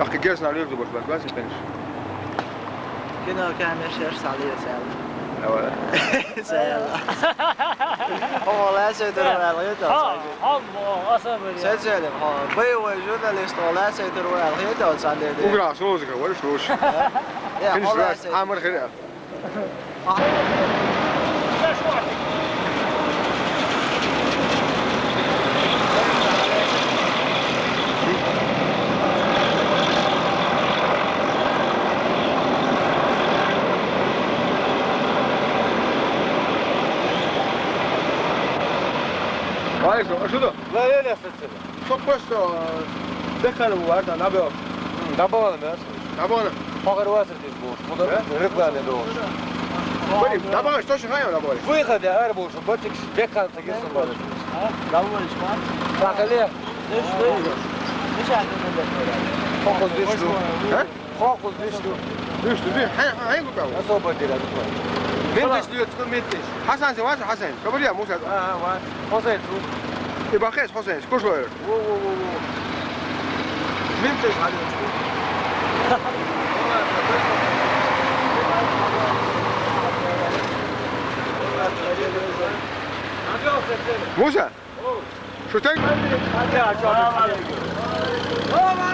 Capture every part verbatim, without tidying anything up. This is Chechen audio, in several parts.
Ахь герз нах луьйр ду баш баш баш тенниш. Кино камер шер сали сал. Ава. Сал. О, ла се дер вал гыта. Ха, ха, аса бери. Сен селем, ха. Боевой журналист, о, ла се дер вал гыта, сан дер. Угра, созга, вар шош. Я, Хин о, ла шрас, се. Амар хир. Валейкум, а что? Ла, ла, ла, ла. Со просто, э, дехар варда, набёр. М, набёр, да? Набёр. Погар варда здесь был. Куда? Э? Рыгла не дождь. Блин, набёр, что же хай набёр? Выход, я говорю, что ботик декан так и собой. Давай, шмат. Так, але. Дэш, дэш. Дэш, а ты не дэш. Фокус дэш, ну. А? Хокус, ништу. Ништу, ништу. Хай, хай, хай, гукал. Особо дира, гукал. Ментеш дует, сколько ментеш? Хасан, зе ваш, Хасан. Кабырия, Муса. А, а, ваш. Хасан, ту. И бахес, Хасан, скушвайр. Во, во, во, во. Ментеш, хали. Муса. Шутен? Ма, ма, ма, ма, ма, ма, ма.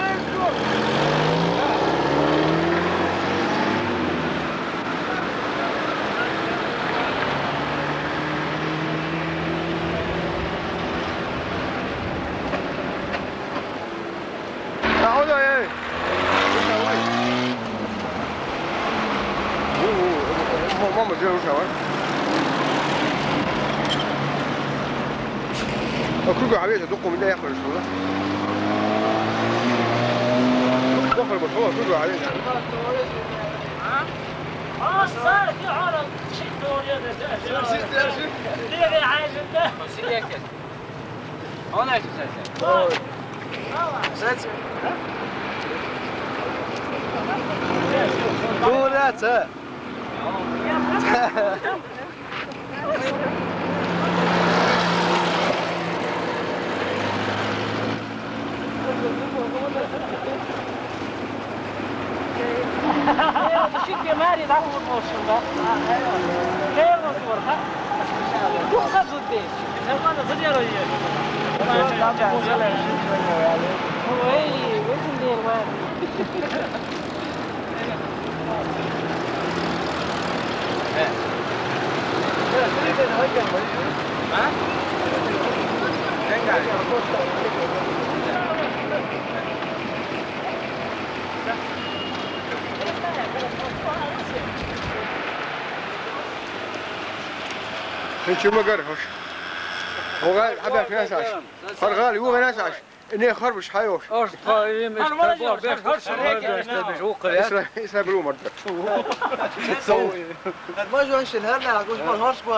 О, кругу, а ведь, духу, да, я хорошо, да? Духу, хорошо, кругу, а ведь. А? А, сэр, ты, а, ши, ты, я, да, да, да. Ты, ты, а, да. Ой. Дура, ца. Ши бемари да хурмошунда. Хейр болсун, ха? Духха зуддеш. Нормально, зуддеш. Ой, очень нормально. Хин чу ма гар хӀуш. Вугай хьабеш венас аш. Харгал, вугай венас аш. Ине харбуш хьайош. Аш тха им иш тха беш харш. Исра-, Исраил умар. Хад ма жуашин, хар на, гуш бар харш ба.